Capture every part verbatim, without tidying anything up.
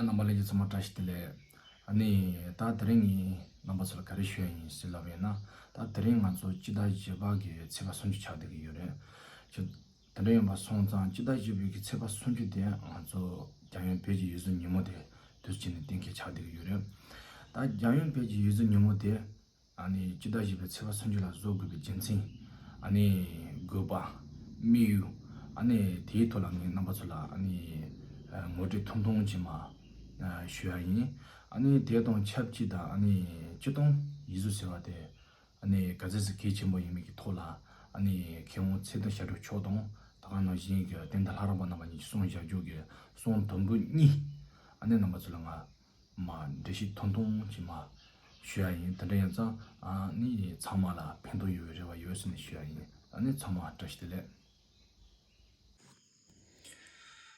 རྣམ་པ་ལྷན་རྒྱས་ཚང་མ་བཀྲ་ཤིས་བདེ་ལེགས། ཨ་ནི་ད་དེ་རིང་ངས་རྣམ་པ་ཚོ་ལ་ག་རེ་ཞུ་ཡ་ཡིན་ཟེར་ལབ་ཡིན་ན། ད་དེ་རིང་ང་ཚོ་སྤྱི་ཟླ་བཞི་པ་གི་ཚེས་པ་སུམ་ཅུ་ཆགས་བསྡད་ཀྱི་ཡོད་རེད། ཁྱོད་དེ་འདྲ་ཡིན་པ་སོང་ཙང་སྤྱི་ཟླ་བཞི་པའི་གི་ཚེས་པ་སུམ་ཅུ་དེ་ང་ཚོ་རྒྱལ་ཡོངས་བོད་ཀྱི་ཡིག་གཟུགས་ཉིན་མོ་དེ་དུས་ཆེན་ནས་གཏན་འཁེལ་ཆགས་བསྡད་ཀྱི་ཡོད་རེད། ད་རྒྱལ་ཡོངས་བོད་ཀྱི་ཡིག་གཟུགས་ཉིན་མོ་དེ་ཨ་ནི་སྤྱི་ཟླ་བཞི་པའི་ཚེས་པ་སུམ་ཅུ་ལ་བཟོ་དགོས་པའི་རྒྱུ་མཚན། ཨ་ནི་དགོས་པ། དམིགས་ཡུལ། ཨ་ནི་དེའི་ཐོག་ལ་ངས་རྣམ་པ་ཚོ་ལ་ཨ་ནི་ངོ་སྤྲོད་ཐུང་ཐུང་ཅིག་མ་ཞུ་ཡ་ཡིན། ཨ་ནི་དེ་དང་ཆབས་ཅིག་ད་ཨ་ནི་སྤྱི་གཏོང་ཡིག་གཟུགས་ཟེར་བ་དེ་ཨ་ནི་ག་ཚོད་ཙམ་གལ་ཆེན་པོ་ཡིན་མིན་གྱི་ཐོག་ལ་ཨ་ནི་མཁས་དབང་ཚེ་བརྟན་ཞབས་དྲུང་མཆོག་དང་ད་ག་ནང་བཞིན་གྱི་བསྟན་དར་ལྷ་རམས་པ་རྣམ་པ་གཉིས་ཀྱིས་གསུང་བཞག་རྒྱུ་གི་གསུང་དུམ་བུ་གཉིས་ཨ་ནི་རྣམ་པ་ཚོ་ལ་ང་མ་འགྲེལ་བཤད་ཐུང་ཐུང་ཅིག་མ་ཞུ་ཡ་ཡིན། དེ་འདྲ་ཡིན་ཙང་ཨ་ནི་ཚང་མ་ལ་ཕན་ཐོགས་ཡོད་པའི་རེ་བ་ཡོད་ཟེར་ནས་ཞུ་ཡ་ཡིན། ཨ་ནི་ཚང་མ་བཀྲ་ཤིས་བདེ་ལེགས།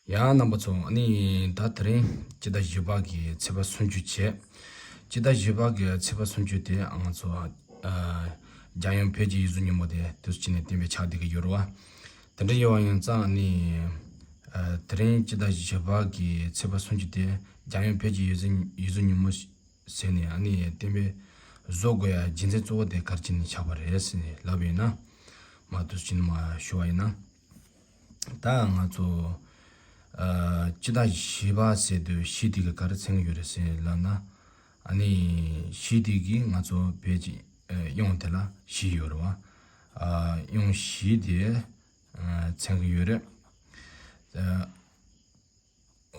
ཡ་རྣམ་པ་ཚོ། ཨ་ནི་ད་དེ་རིང་སྤྱི་ཟླ་བཞི་པ་གི་ཚེས་པ་སུམ་ཅུ་བྱས། སྤྱི་ཟླ་བཞི་པ་གི་ཚེས་པ་སུམ་ཅུ་དེ་ང་ཚོ་ཨ་རྒྱལ་ཡོངས་བོད་ཀྱི་ཡིག་གཟུགས་ཉིན་མོ་དེ་དུས་ཆེན་ནས་གཏན་འཁེལ་ཆགས་བསྡད་ཀྱི་ཡོད་རེད་བ། དེ་འདྲ་ཡོད་པ་ཡིན་ཙང་ཨ་ནི་ཨ་དེ་རིང་སྤྱི་ཟླ་བཞི་པ་གི་ཚེས་པ་སུམ་ཅུ་དེ་རྒྱལ་ཡོངས་བོད་ཀྱི་ཡིག་གཟུགས་ཡིག་གཟུགས་ཉིན་མོ་ཟེར་ནས་ཨ་ནི་གཏན་འཁེལ་བཟོ་དགོས་ཡ་རྒྱུ་མཚན་གཙོ་བོ་དེ་ག་རེ་བྱས་ནས་ཆགས་པ་རེད་ཟེར་ནས་ལབ་ཡིན་ན། མ་དུས་ཕྱིན་མ་ཞུ་བ་ཡིན་ན། ད་ང་ཚོ་ཨ་སྤྱི་ཟླ་བཞི་པ་ཟེར་དུས་བཞི་དེ་གི་ག་རེ་མཚོན་གྱི་ཡོད་རེད་ཟེར་ལབ་ན། ཨ་ནི་བཞི་དེ་གི་ང་ཚོ་བོད་ཀྱི་ཨ་གཡང་དེ་ལ་བཞི་ཡོད་རེད་བ། ཨ་གཡང་བཞི་དེ་ཨ་མཚོན་གྱི་ཡོད་རེད། ཨ།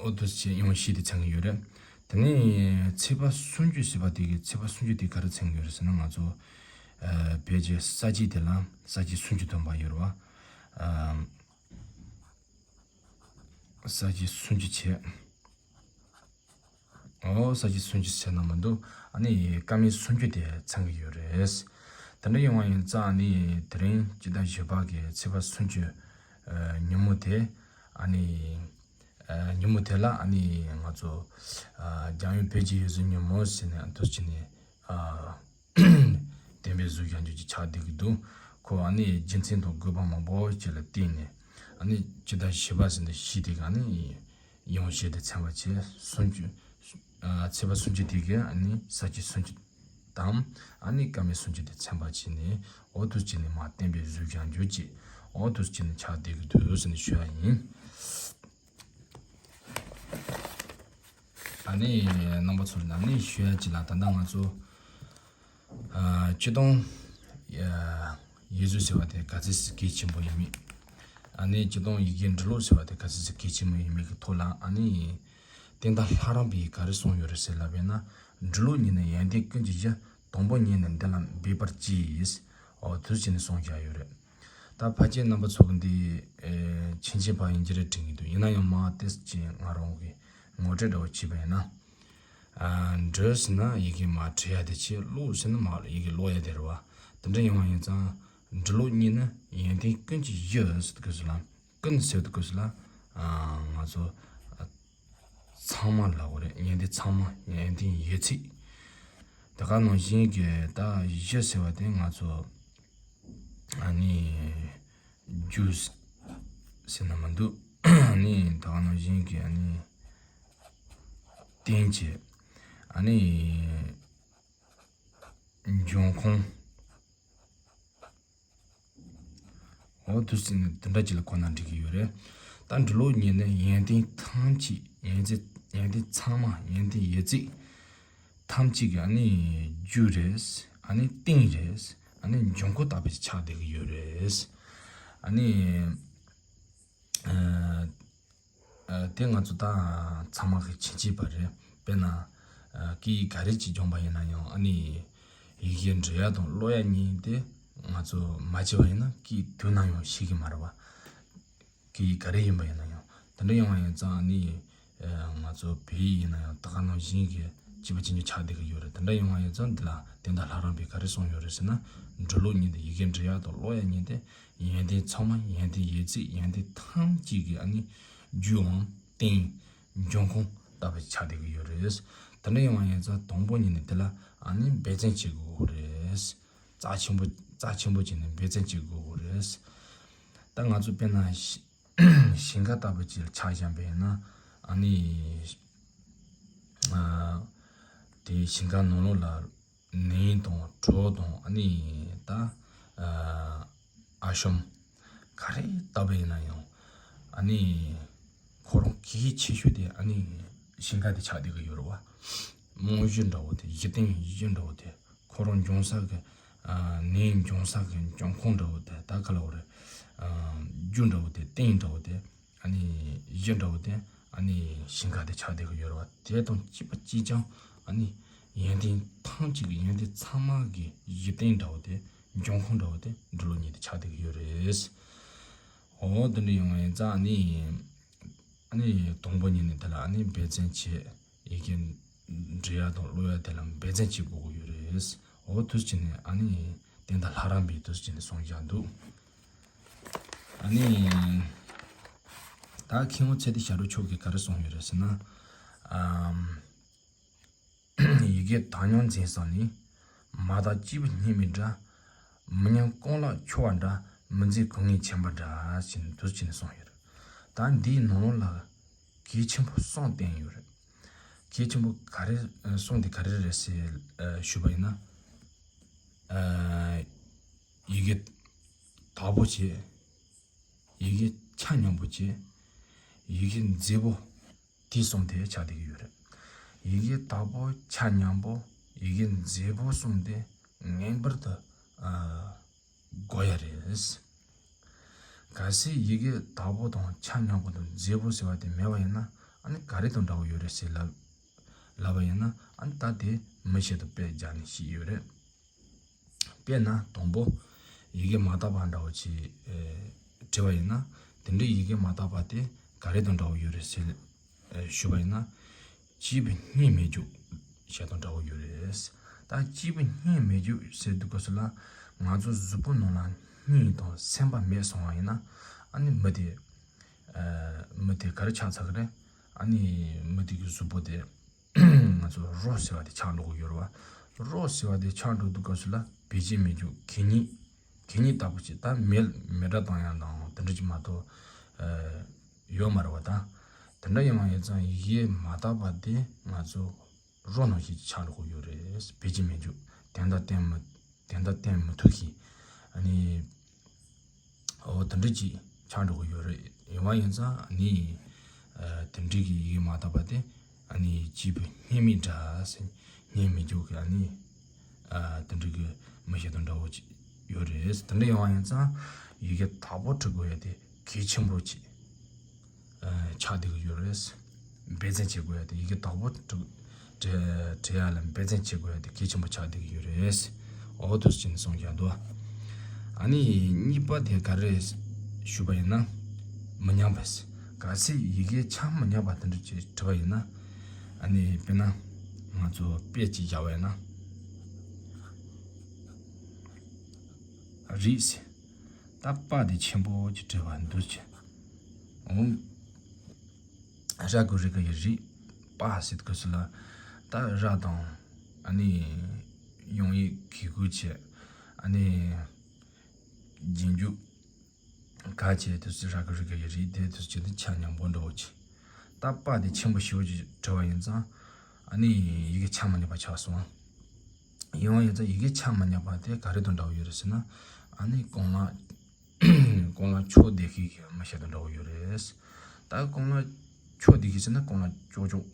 འོ་དུས་ཆེན་ཡོང་བཞི་དེ་མཚོན་གྱི་ཡོད་རེད། དེ་ནས་ཚེས་པ་སུམ་ཅུ་ཟེར་བ་དེ་གི་ཚེས་པ་སུམ་ཅུ་དེ་ག་རེ་མཚོན་གྱི་ཡོད་རེད་ཟེར་ན། ང་ཚོ་ཨ་བོད་ཀྱི་ས་བྱི་དེ་ལ་ས་བྱི་སུམ་ཅུ་ཐོན་པ་ཡོད་རེད་བ། ཨ་ས་བྱི་སུམ་ཅུ་བྱས། འོ་ས་བྱི་སུམ་ཅུ་བྱས་ན་མི་འདུག་ཨ་ནི་སྐར་མའི་སུམ་ཅུ་དེ་མཚོན་གྱི་ཡོད་རེད། དེ་འདྲ་ཡོང་བ་ཡིན་ཙང་ཨ་ནི་དེ་རིང་སྤྱི་ཟླ་བཞི་པ་གི་ཚེས་པ་སུམ་ཅུ་ཨ་ཉིན་མོ་དེ་ཨ་ནི། ཨ་ཉིན་མོ་དེ་ལ་ཨ་ནི་ང་ཚོ་ཨ་རྒྱལ་ཡོངས་བོད་ཀྱི་ཡིག་གཟུགས་ཉིན་མོ་ཟེར་ནས་ཨ་དུས་ཆེན་ནས་ཨ་གཏན་འབེབས་བཟོས་བཞག་རྒྱུ་ཅིག་ཆགས་བསྡད་ཀྱི་འདུག་ཁོ་ཨ་ནི་རྒྱུ་མཚན་དང་དགོས་པ་མང་པོ་ཅིག་ལ་བརྟེན་ནས་ཨ་ནི་སྤྱི་ཟླ་བཞི་པ་ཟེར་ནས་བཞི་དེ་ག་ཨ་ནི་ཡང་བཞི་དེ་མཚོན་པ་བྱས། སུམ་ཅུ་ཨ་ཚེས་པ་སུམ་ཅུ་དེ་ག་ཨ་ནི་ས་བྱི་སུམ་ཅུ་དང་ཨ་ནི་སྐར་མའི་སུམ་ཅུ་དེ་མཚོན་པ་བྱས་ནས་འོ་དུས་ཆེན་ནས་མ་གཏན་འབེབས་བཟོས་བཞག་རྒྱུ་ཅིག་འོ་དུས་ཆེན་ནས་ཆགས་བསྡད་ཀྱི་འདུག་ཟེར་ནས་ཞུ་ཡ་ཡིན། ཨ་ནི་རྣམ་པ་ཚོར་ཨ་ནི་ཞུ་ཡ་ཅིག་ལ། ད་ལྟ་ང་ཚོ་ཨ་སྤྱི་གཏོང་ཡིག་གཟུགས་ཟེར་བ་དེ་ག་ཚོད་ཙམ་གལ་ཆེན་པོ་ཡིན་མིན། ཨ་ནི་སྤྱི་གཏོང་ཡི་གེ་འབྲི་ཀློག་ཟེར་བ་དེ་ག་ཚོད་ཙམ་གལ་ཆེན་པོ་ཡིན་མིན་གྱི་ཐོག་ལ་ཨ་ནི་བསྟན་དར་ལྷ་རམས་པས་ག་རེ་གསུངས་ཡོད་རེད་ཟེར་ལབ་པས་ན། འབྲི་ཀློག་ཉིད་ནི་ཡོན་ཏན་ཀུན་གྱི་གཞི། དང་པོ་ཉིད་ནི་འདི་ལ་འབད་པར་གྱིས། འོ་དུས་ཆེན་ནས་གསུངས་བཞག་ཡོད་རེད། ད་ཕལ་ཆེར་རྣམ་པ་ཚོ་གི་འདི་ཨེ་མཆན་ཆས་པ་ཡིན་གྱི་རེད་དྲན་གྱི་འདུག་ཡིན་ན་ཡང་མ་ཏེས་ཀྱི་ང་རང་གི་ངོ་སྤྲོད་འདྲ་བོ་བྱས་པ་ཡིན་ན། ཨ་འབྲི་ཟེར་ན་ཡི་གེ་མ་འབྲི་ཡ་དེ་བྱས། ཀློག་ཟེར་ན་མ་ཡི་གེ་ཀློག་ཡ་དེ་རེད་བ། དེ་འདྲ་ཡིན་པ་ཡིན་ཙང་འབྲི་ཀློག་གཉིས་ནི་ཡོན་ཏན་ཀུན་གྱི་གཞི་ཟེར་དུས་སྐབས་སུ་ལ། ཀུན་ཟེར་དུས་སྐབས་སུ་ལ་ཨ་ང་ཚོ་ཨ་ཚང་མ་ལབ་དགོས་རེད། ཡོན་ཏན་ཚང་མ། ཡོན་ཏན་ཡོད་ཚད། དེ་ག་ནང་བཞིན་གྱི་ད་གཞི་ཟེར་བ་དེ་ང་ཚོ་ཨ་ནི་རྒྱུ་ཟེར་ན་མི་འདུག་ཨ་ནི་དེ་ག་ནང་བཞིན་གྱི་ཨ་ནི་རྟེན་བྱེད། ཨ་ནི་འབྱུང་ཁུངས། འོ་དུས་ཚོད་ནི་དེ་འདྲ་ཅིག་ལ་གོ་ན་འགྲིག་གི་ཡོད་རེད། ད་འབྲི་ཀློག་གཉིས་ནི་ཡོན་ཏན་ཐམས་ཅད། ཡོན་ཏན་ཡོན་ཏན་ཚང་མ། ཡོན་ཏན་ཡོད་ཚད་ཐམས་ཅད་ཀྱི་ཨ་ནི་རྒྱུ་རེད། ཨ་ནི་རྟེན་རེད། ཨ་ནི་འབྱུང་ཁུངས་ལྟ་བུ་ཆགས་བསྡད་ཀྱི་ཡོད་རེད། ཨ་ནི་ཨ། ཨ་དེ་ང་ཚོ་ད་ཚང་མ་གི་མཆན་ཆས་པ་རེད། དཔེར་ན་ཨ་སྐད་ཡིག་ག་རེ་ཅིག་སྦྱོང་པ་ཡིན་ན་ཡང་ཨ་ནི་ཡི་གེ་འབྲི་ཡ་དང་ཀློག་ཡ་གཉིས་དེ་ང་ཚོ་མ་བྱས་པ་ཡིན་ན་སྐད་དུས་ནམ་ཡང་ཤེས་ཀྱི་མ་རེད་བ། སྐད་ཡིག་ག་རེ་ཡིན་པ་ཡིན་ན་ཡང་། དེ་འདྲ་ཡོང་བ་ཡིན་ཙང་ཨ་ནི་ཨ་ང་ཚོ་བོད་ཡིག་ཡིན་ན་ཡང་ད་ག་ནང་བཞིན་གྱི་གཅིག་པ་གཅིག་རྐྱང་ཆགས་བསྡད་ཀྱི་ཡོད་རེད། དེ་འདྲ་ཡོང་བ་ཡིན་ཙང་འདི་ལ་བསྟན་དར་ལྷ་རམས་པས་ག་རེ་གསུངས་ཡོད་རེད་ཟེར་ན། འབྲི་ཀློག་གཉིས་དེ། ཡི་གེ་འབྲི་ཡ་དང་ཀློག་ཡ་གཉིས་དེ། ཡོན་ཏན་ཚང་མ། ཡོན་ཏན་ཡོད་ཚད། ཡོན་ཏན་ཐམས་ཅད་ཀྱི་ཨ་ནི་རྒྱུའམ་རྟེན། འབྱུང་ཁུངས་ལྟ་བུ་ཆགས་བསྡད་ཀྱི་ཡོད་རེད། དེ་འདྲ་ཡོང་བ་ཡིན་ཙང་དང་པོ་ཉིད་ནས་དེ་ལ་ཨ་ནི་འབད་བརྩོན་བྱེད་དགོས་རེད། རྩ་ཆེན་པོ་རྩ་ཆེན་པོ་བྱས་ནས་འབད་བརྩོན་བྱེད་དགོས་རེད། ད་ང་ཚོ་དཔེར་ན་ཞིང་ཁ་ལྟ་བུ་ཅིག་ཆ་བཞག་པ་ཡིན་ན། ཨ་ནི་ ཨ་དེ་ཞིང་ཁ་ནང་ལོགས་ལ་ནས་དང་གྲོ་དང་ཨ་ནི་ད་ཨ་ཨ་ཤོམ་ག་རེ་བཏབ་པ་ཡིན་ན་ཡང་ཨ་ནི་ཁོ་རང་གལ་ཆེ་ཤོས་དེ་ཨ་ནི་ཞིང་ཁ་དེ་ཆགས་བསྡད་ཀྱི་ཡོད་རེད་བ། རྨང་གཞི་འདྲ་བོ་དེ་གཞི་རྟེན་གཞི་འདྲ་བོ་དེ་ཁོ་རང་འབྱུང་ས་གི་ཨ་ནས་འབྱུང་ས་གི་འབྱུང་ཁུངས་འདྲ་བོ་དེ་ད་ག་ལ་བ་རེད། ཨ་རྒྱུ་འདྲ་བོ་དེ་རྟེན་འདྲ་བོ་དེ། ཨ་ནི་གཞི་འདྲ་བོ་དེ་ཨ་ནི་ཞིང་ཁ་དེ་ཆགས་བསྡད་ཀྱི་ཡོད་རེད་བ། དེ་དང་གཅིག་པ་གཅིག་རྐྱང་ཨ་ནི་ཡོན་ཏན་ཐམས་ཅད་ཀྱི་ཡོན་ཏན་ཚང་མ་གི་གཞི་རྟེན་འདྲ་བོ་དེ་འབྱུང་ཁུངས་འདྲ་བོ་དེ་འབྲི་ཀློག་གཉིས་དེ་ཆགས་བསྡད་ཀྱི་ཡོད་རེད། འོ་དེ་འདྲ་ཡོང་བ་ཡིན་ཙང་ཨ་ནི་ཨ་ནི་དང་པོ་ཉིད་ནས་དེ་ལ་ཨ་ནི་འབད་བརྩོན་བྱེད། ཡི་གེ་འབྲི་ཡ་དང་ཀློག་ཡ་དེ་ལ་འབད་བརྩོན་བྱེད་དགོས་ཀྱི་ཡོད་རེད། འོ་དུས་ཅི་ནས་ཨ་ནི་བསྟན་དར་ལྷ་རམས་པའི་དུས་ཅི་ནས་གསུངས་བཞག་འདུག་ཨ་ནི་ད་མཁན་པོ་ཚེ་བརྟན་ཞབས་དྲུང་མཆོག་གིས་ག་རེ་གསུངས་ཡོད་རེད་ཟེར་ན། ཨམ། ཡི་གེ་དག་མྱོང་འཛིན་བསམ་ནི། མ་དག་སྐྱེས་བུ་སྙེག་མི་འདྲ། མི་མཉམ་རྐང་ལག་འཁྱོར་བ་འདྲ། མི་འཛིན་གོ་ངེས་ཆེན་པ་འདྲ་ཞེས་དུས་ཅི་ནས་གསུངས་ཡོད་རེད། ད་འདིའི་ནང་ལོགས་ལ་གལ་ཆེན་པོ་གསུམ་བསྟན་ཡོད་རེད། གལ་ཆེན་པོ་ག་རེ་གསུམ་དེ་ག་རེ་རེད་ཟེར་ཞུས་པ་ཡིན་ན། ཡི་གེ་དག་པོ་བྱས། ཡི་གེ་ཆ་མཉམ་པོ་བྱས། ཡི་གེ་མཛེས་པོ། དེ་གསུམ་དེ་ཆགས་བསྡད་ཀྱི་ཡོད་རེད། ཡི་གེ་དག་པོ་ཆ་མཉམ་པོ། ཡི་གེ་མཛེས་པོ་གསུམ་དེ་ངེས་པར་དུ་ཨ་དགོས་ཡ་རེད། གལ་སྲིད་ཡི་གེ་དག་པོ་དང་ཆ་མཉམ་པོ་དང་མཛེས་པོ་ཟེར་བ་དེ་མེད་པ་ཡིན་ན་ཨ་ནི་ག་རེ་དང་འདྲ་བོ་ཡོད་རེད་ཟེར་ལབ་ལབ་པ་ཡིན་ན་ཨ་ནི་ད་དེ་མི་ཆེད་དུ་དཔེ་སྦྱར་ནས་བཤད་ཡོད་རེད། དཔེར་ན་དང་པོ་ཡི་གེ་མ་དག་པ་འདྲ་བོ་ཅིག་ཨེ་བྲིས་པ་ཡིན་ན་དེ་འདྲའི་ཡི་གེ་མ་དག་པ་དེ་ག་རེ་དང་འདྲ་བོ་ཡོད་རེད་ཟེར་ཨེ་ཞུས་པ་ཡིན་ན། སྐྱེས་བུ་སྙེག་མི་འཇུག་ཞེས་དང་འདྲ་བོ་ཡོད་རེད། ད་སྐྱེས་བུ་སྙེག་མི་འཇུག་ཟེར་དུས་སྐབས་སུ་ལ་ང་ཚོ་གཟུགས་པོ་ནང་ལ་སྙེག་དང་སེམས་པ་མེད་སོང་བ་ཡིན་ན་ཨ་ནི་མི་དེ་ཨེ་མི་དེ་ག་རེ་ཆགས་ཚར་གི་རེད། ཨ་ནི་མི་དེ་གི་གཟུགས་པོ་དེ། ང་ཚོ་རོ་ཟེར་བ་དེ་ཆགས་འགྲོ་གི་ཡོད་རེད་བ། རོ་ཟེར་བ་དེ་ཆགས་འགྲོ་དུས་སྐབས་སུ་ལ་བེད་སྤྱད་མི་འཇུག་གད་སྙིགས། གད་སྙིགས་ལྟ་བུ་ཅིག་ད་མེ་མེ་དགྲ་བཏང་ཡ་དང་དེ་འདྲ་ཅིག་མ་གཏོགས་ཨ་ཡོད་མ་རེད་བ་ད། དེ་འདྲ་ཡིན་པ་ཡིན་ཙང་ཡི་གེ་མ་དག་པ་དེ་ང་ཚོ་རོ་ནང་བཞིན་ཆགས་འགྲོ་གི་ཡོད་རེད། བེད་སྤྱད་མི་འཇུག་དོན་དག་བསྟན་མི་དོན་དག་བསྟན་མི་ཐུབ་ཤིང་ཨ་ནི། འོ་དེ་འདྲ་ཅིག་ཆགས་འགྲོ་གི་ཡོད་རེད། ཡིན་པ་ཡིན་ཙང་ཨ་ནི། ཨ་དེ་འདྲ་གི་ཡི་གེ་མ་དག་པ་དེ་ཨ་ནི་སྐྱེས་བུ་སྙེག་མི་འདྲ་ཟེར་སྙེག་མི་འཇུག་གི་ཨ་ནི། ཨ་དེ་འདྲ་གི་མི་ཞིག་དང་འདྲ་བོ་ཅིག་ཡོད་རེད། དེ་འདྲ་ཡིན་པ་ཡིན་ཙང་ཡི་གེ་དག་པོ་འབྲི་དགོས་ཡ་དེ་གལ་ཆེན་པོ་ཅིག་ཆགས་བསྡད་ཀྱི་ཡོད་རེད། འབད་བརྩོན་བྱེད་དགོས་ཡ་དེ་ཡི་གེ་དག་པོ་འབྲི་འབྲི་འབྲི་ཡ་ལ་འབད་བརྩོན་བྱེད་དགོས་ཡ་དེ་གལ་ཆེན་པོ་ཆགས་བསྡད་ཀྱི་ཡོད་རེད། འོ་དུས་ཅི་ནས་གསུངས་བཞག་འདུག་ཨ་ནི་གཉིས་པ་དེ་ག་རེ་ཞུས་པ་ཡིན་ན་མི་མཉམ་པ། གལ་སྲིད་ཡི་གེ་ཆ་མི་མཉམ་པ་དེ་འདྲ་ཅིག་བྲིས་པ་ཡིན་ན་ཨ་ནི་དཔེར་ན་ང་ཚོ་དཔེ་ཅིག་བཞག་པ་ཡིན་ན་རིགས་ཟེར། ད་པ་དེ་ཆེན་པོ་ཅིག་བྲིས་པ་འདུག་ཅེས། འོང་། ར་གི་རི་ག་ཡི་རིགས། པ་ཟེར་དུས་སུ་ལ། ད་ར་དང་། ཨ་ནི། ཡོང་ཡིག་གི་གུ་བྱས། ཨ་ནི། རྗེས་འཇུག་ག་བྱས་དུས་སུ་ར་གི་རི་ག་ཡི་རིགས་དེ་དུས་སུ་ཆ་མཉམ་པོ་འདྲ་བོ་ཅིག་ད་པ་དེ་ཆེན་པོ་ཞེ་པོ་ཅིག་བྲིས་པ་ཡིན་ཙང་། ཨ་ནི་ཡི་གེ་ཆ་མ་མཉམ་པ་ཆགས་སོང་། ཡིན་པ་ཡིན་ཙང་ཡི་གེ་ཆ་མ་མཉམ་པ་དེ་ག་རེ་དང་འདྲ་བོ་ཡོད་རེད་ཟེར་ན། ཨ་ནི་རྐང་ལག་རྐང་ལག་ཕྱོགས་བསྡད་མཁན་གྱི་མི་ཞིག་དང་འདྲ་བོ་ཡོད་རེད། ད་རྐང་ལག་ཕྱོགས་བསྡད་མཁན་ཟེར་ན་རྐང་ལག་ཅོག་ཅོག་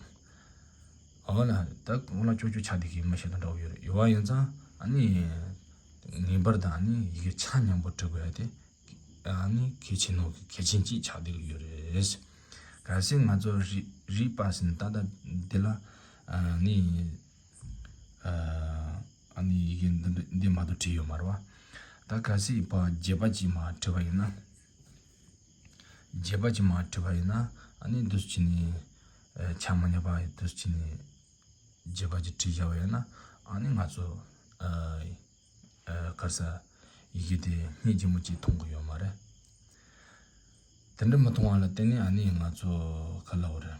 འོ་ལ་ད་རྐང་ལག་ཅོག་ཅོག་ཆགས་བསྡད་མཁན་མི་ཞིག་དང་འདྲ་བོ་ཡོད་རེད། ཡོད་པ་ཡིན་ཙང་ཨ་ནི་ངེས་པར་དུ་ཨ་ནི་ཡི་གེ་ཆ་མཉམ་པོ་འབྲི་དགོས་ཡ་དེ་ཨ་ནི་གལ་ཆེ་ནོ་གལ་ཆེན་གཅིག་ཆགས་བསྡད་ཀྱི་ཡོད་རེད། གལ་སྲིད་ང་ཚོ་རིགས་རིགས་པ་ཟེར་ན་ད་ལྟ་འདི་ལ་ཨ་ནི། ཨ་ནི་ཡི་གེ་འདི་འདི་འདི་མ་གཏོགས་བྲིས་ཡོད་མ་རེད་བ། ད་གལ་སྲིད་པ་བརྗེས་པ་ཅིག་མ་བྲིས་པ་ཡིན་ན། བརྗེས་པ་ཅིག་མ་བྲིས་པ་ཡིན་ན་ཨ་ནི་འདུས་ཅི་ནི་ཆ་མ་མཉམ་པ་འདུས་ཅི་ནི་བརྗེས་པ་ཅིག་བྲིས་བཞག་པ་ཡིན་ན་ཨ་ནི་ང་ཚོ་ཨ་ཨ་ག་རེ་ཟ་ཡི་གེ་དེ་སྙིང་རྗེ་མོ་ཅིག་མཐོང་གི་ཡོད་མ་རེད། དེ་འདྲ་མི་མཐོང་བ་ལ་བརྟེན་ནས་ཨ་ནི་ང་ཚོ་ག་ལབ་དགོས་རེད།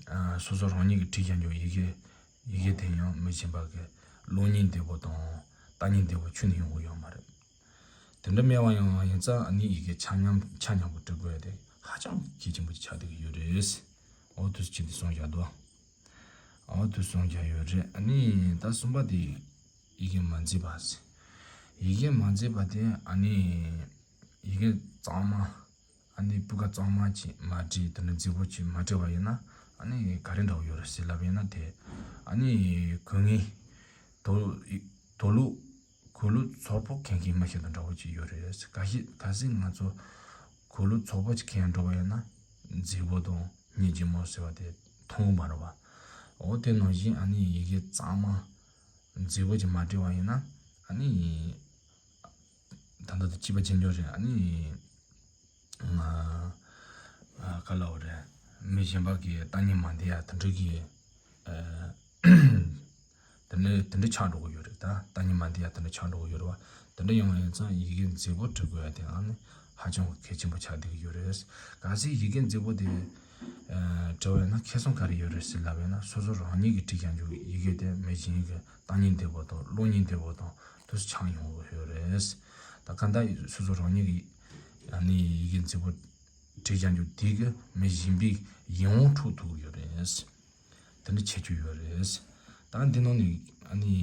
ཨ་སོ་སོ་རང་ཉིད་ཀྱིས་བྲིས་བཞག་རྒྱུ་ཡི་གེ་ཡི་གེ་དེ་ཡང་མི་གཞན་པ་གི་ཀློག་སྙིང་བདེ་པོ་དང་ལྟ་སྙིང་བདེ་པོ་ཁྱོན་ནས་ཡོང་གི་ཡོད་མ་རེད། དེ་འདྲ་མེད་པ་ཡང་ཡིན་ཙང་ཨ་ནི་ཡི་གེ་ཆ་མཉམ་ཆ་མཉམ་པོ་འབྲི་དགོས་ཡ་དེ་ཧ་ཅང་གལ་ཆེན་པོ་ཅིག་ཆགས་བསྡད་ཀྱི་ཡོད་རེད། འོ་དུས་ཅི་འདི་སོང་བཞག་འདུག་འོ་དུ་གསུངས་བཞག་ཡོད་རེད། ཨ་ནི་ད་གསུམ་པ་དེ་ཡི་གེ་མ་མཛེས་པ་ཟེར། ཡི་གེ་མ་མཛེས་པ་དེ་ཨ་ནི་ཡི་གེ་གཙང་མ། ཨ་ནི་སྤུས་ཀ་གཙང་མ་ཅིག་མ་བྲིས། དེ་ནི་མཛེས་པོ་ཅིག་མ་བྲིས་པ་ཡིན་ན། ཨ་ནི་ག་རེ་འདྲ་བོ་ཡོད་རེད་ཟེར་ལབ་ཡིན་ན། དེ་ཨ་ནི་གོ་ངེས་དོ་དོ་ལུགས། གོས་ལུགས་ཚོགས་པ་གྱོན་མཁན་མི་ཞིག་དང་འདྲ་བོ་ཅིག་ཡོད་རེད། གལ་སྲིད་གལ་སྲིད་ང་ཚོ་གོས་ལུགས་ཚོགས་པ་ཅིག་གྱོན་འགྲོ་བ་ཡིན་ན། མཛེས་པོ་དང་སྙིང་རྗེ་མོ་ཟེར་བ་དེ་མཐོང་གི་མ་རེད་པ། འོ་དེ་ནང་བཞིན་ཨ་ནི་ཡི་གེ་གཙང་མ་མཛེས་པོ་ཅིག་མ་བྲིས་པ་ཡིན་ན། ཨ་ནི་ད་ལྟ་དེ་སྐྱིད་པ་ཅན་འཇོག་རེད། ཨ་ནི་ང་ཨ་ག་ལབ་དགོས་རེད། མི་གཞན་པ་གི་ལྟ་ཉན་མ་བདེ་ཡ་དེ་འདྲ་གི་ཨ་དེ་འདྲ་དེ་འདྲ་ཆགས་འགྲོ་གི་ཡོད་རེད། ད་ལྟ་ཉན་མ་བདེ་ཡ་དེ་འདྲ་ཆགས་འགྲོ་གི་ཡོད་རེད་པ། དེ་འདྲ་ཡོང་བ་ཡིན་ཙང་ཡི་གེ་མཛེས་པོ་འབྲི་དགོས་ཡ་དེ་ཨ་ནི་ཧ་ཅང་གལ་ཆེན་པོ་ཆགས་བསྡད་ཀྱི་ཡོད་རེད། གལ་སྲིད་ཡི་གེ་མཛེས་པོ་དེ་ཨ་འབྲི་བ་ཡིན་ན་ཁེ་བཟང་ག་རེ་ཡོད་རེད་ཟེར་ལབ་ཡིན་ན། སོ་སོ་རང་ཉིད་ཀྱིས་བྲིས་ཀྱང་འཇུག་ཡི་གེ་དེ་མི་གཞན་གྱི་ལྟ་ཉན་བདེ་པོ་དང་ཀློག་ཉན་བདེ་པོ་དང་དུ་ཆགས་ཡོང་གི་ཡོད་རེད། ད་གང་ལྟར་སོ་སོ་རང་ཉིད་ཀྱིས་ཨ་ནི་ཡི་གེ་མཛེས་པོ་བྲིས་ཀྱང་འཇུག་དེ་གི་མི་གཞན་པའི་ཡིད་དབང་འཕྲོག་ཐུབ་ཀྱི་ཡོད་རེད། དེ་འདྲ་བྱེད་རྒྱུ་ཡོད་རེད། ད་འདི་ནང་ནས་ཨ་ནི་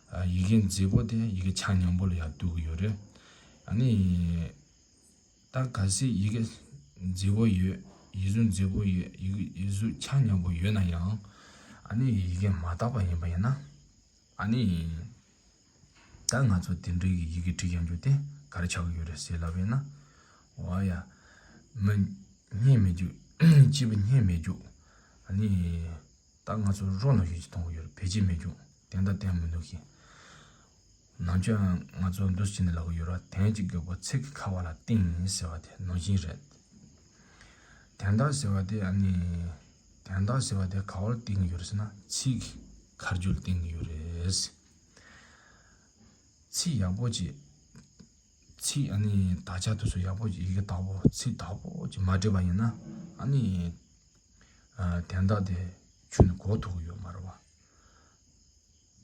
ཨ་ཡི་གེ་མཛེས་པོ་དེ་ཡི་གེ་ཆ་མཉམ་པོ་ལ་ཡང་བསྡུ་གི་ཡོད་རེད། ཨ་ནི་ད་གལ་སྲིད་ཡི་གེ་མཛེས་པོ་ཡོད། ཡིག་གཟུགས་མཛེས་པོ་ཡོད། ཡིག་ཡིག་གཟུགས་ཆ་མཉམ་པོ་ཡོད་ན་ཡང་། ཨ་ནི་ཡི་གེ་མ་དག་པ་ཡིན་པ་ཡིན་ན། ཨ་ནི་ད་ང་ཚོ་དེ་འདྲའི་ཡི་གེ་བྲིས་ཀྱང་འཇུག་དེ་ག་རེ་ཆགས་ཀྱི་ཡོད་རེད་ཟེར་ལབ་ཡིན་ན། འོ་ཡ། མི་སྙན་མི་འཇུག་སྐྱིད་པོ་སྙན་མི་འཇུག་ཨ་ནི་ད་ང་ཚོ་རོ་ནང་བཞིན་ཅིག་མཐོང་གི་ཡོད་རེད། བེད་སྤྱད་མི་འཇུག་དེ་འདྲ་བསྟན་མི་འདུག་གི། ནམ་རྒྱུན་ང་ཚོ་འདུ་བྱེད་ནས་ལབ་གི་ཡོད་ར། དོན་གྱི་རྒྱལ་པོ་ཚིག་གི་ཁ་བ་ལ་བརྟེན་ཟེར་བ་དེ་ནང་བཞིན་རེད། དོན་དག་ཟེར་བ་དེ་ཨ་ནི། དོན་དག་ཟེར་བ་དེ་ག་བ་ལ་བརྟེན་གི་ཡོད་རེད་ཟེར་ན། ཚིག་གི་ཁ་རྒྱུན་ལ་བརྟེན་གི་ཡོད་རེད། ཚིག་ཡག་པོ་ཅིག་ཚིག་ཨ་ནི་དག་ཆ་དེ་ཚོ་ཡག་པོ་ཅིག་ཡི་གེ་དག་པོ་ཚིག་དག་པོ་ཅིག་མ་བྲིས་པ་ཡིན་ན། ཨ་ནི་ཨ་དོན་དག་དེ་ཁྱོན་ནས་གོ་ཐུབ་གི་ཡོད་མ་རེད་པ།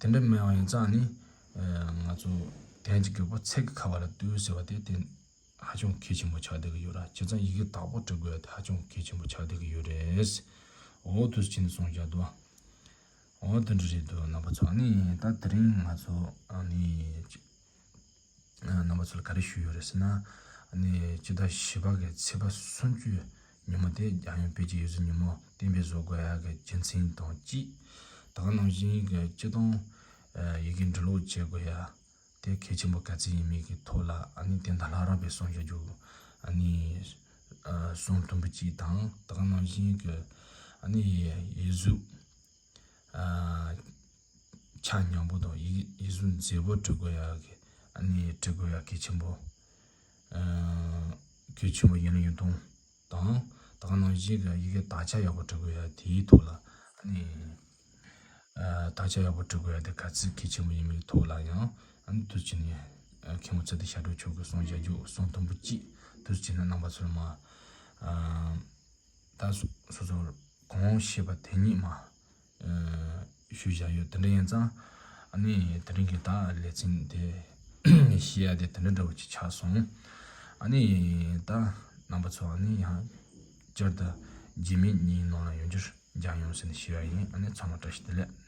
དེ་འདྲ་མེད་པ་ཡིན་ཙང་ནི། ཨ་ང་ཚོ་དོན་གྱི་རྒྱལ་པོ་ཚིག་གི་ཁ་བ་ལ་ལྟོས་ཟེར་བ་དེ་དེ་ཧ་ཅང་གལ་ཆེན་པོ་ཆགས་བསྡད་ཀྱི་ཡོད་ར། བྱས་ཙང་ཡི་གེ་དག་པོ་འབྲི་དགོས་ཡ་དེ་ཧ་ཅང་གལ་ཆེན་པོ་ཆགས་བསྡད་ཀྱི་ཡོད་རེད། འོ་དུས་ཕྱིན་སོང་བཞག་འདུག་འོ་དེ་འདྲ་རེད་འདུག་རྣམ་པ་ཚོ། ཨ་ནི་ད་དེ་རིང་ང་ཚོ་ཨ་ནི། རྣམ་པ་ཚོ་ལ་ག་རེ་ཞུས་ཡོད་རེད་ཟེར་ན། ཨ་ནི་སྤྱི་ཟླ་བཞི་པ་གི་ཚེས་པ་སུམ་ཅུ་ཉིན་མོ་དེ་རྒྱལ་ཡོངས་བོད་ཀྱི་ཡིག་གཟུགས་ཉིན་མོ་གཏན་འབེབས་བཟོ་དགོས་ཡ་གི་རྒྱུ་མཚན་དང་གཅིག་ད་ག་ནང་བཞིན་གྱི་སྤྱི་དང་། ཨ་ཡི་གེ་འབྲི་ཀློག་བྱེད་དགོས་ཡ་དེ་གལ་ཆེན་པོ་ག་ཚད་ཡིན་མིན་གྱི་ཐོག་ལ། ཨ་ནི་དེ་འདྲ་ལྷག་རམ་པས་གསུངས་བཞག་རྒྱུ། ཨ་ནི་ཨ་གསུང་དུམ་བུ་གཅིག་དང་། ད་ག་ནང་བཞིན་གྱི་ཨ་ནི་ཡིག་གཟུགས། ཨ་ཆ་མཉམ་པོ་དང་ཡིག་ཡིག་གཟུགས་མཛེས་པོ་འབྲི་དགོས་ཡ་གི། ཨ་ནི་འབྲི་དགོས་ཡ་གལ་ཆེན་པོ། ཨ་གལ་ཆེན་པོ་ཡིན་ཡིན་དང་དང་། ད་ག་ནང་བཞིན་གྱི་ཡི་གེ་དག་ཆ་ཡག་པོ་འབྲི་དགོས་ཡ་དེའི་ཐོག་ལ། ཨ་ནི་ཨ་དག་ཆ་ཡག་པོ་འབྲི་དགོས་ཡ་དེ་ག་ཚད་གལ་ཆེན་པོ་ཡིན་མིན་ཐོག་ལ་ཡང་། ཨ་ནི་དུས་ཕྱིན་ནས་ཨ་མཁན་པོ་ཚེ་བརྟན་ཞབས་དྲུང་མཆོག་གིས་གསུངས་བཞག་རྒྱུ་གསུང་དུམ་བུ་གཅིག་དུས་ཕྱིན་ནས་རྣམ་པ་ཚོར་མ། ཨ་ད་སོ་སོ་ཚོར་གང་ཤེས་པ་དེ་ཉིད་མ། ཨ་ཞུས་བཞག་ཡོད། དེ་འདྲ་ཡིན་ཙང་། ཨ་ནི་དེ་རིང་གི་ད་ལེ་ཚན་དེ་བཤད་ཡ་དེ་དེ་འདྲ་འདྲ་བོ་ཅིག་ཆགས་སོང་། ཨ་ནི་ད་རྣམ་པ་ཚོ་ཨ་ནི་ཡང་བསྐྱར་དུ་རྗེས་མའི་ཉིན་ནང་ལ་ཡང་བསྐྱར་མཇལ་ཡོང་ཟེར་ནས་ཞུ་ཡ་ཡིན། ཨ་ནི་ཚང་མ་བཀྲ་ཤིས་བདེ་ལེགས།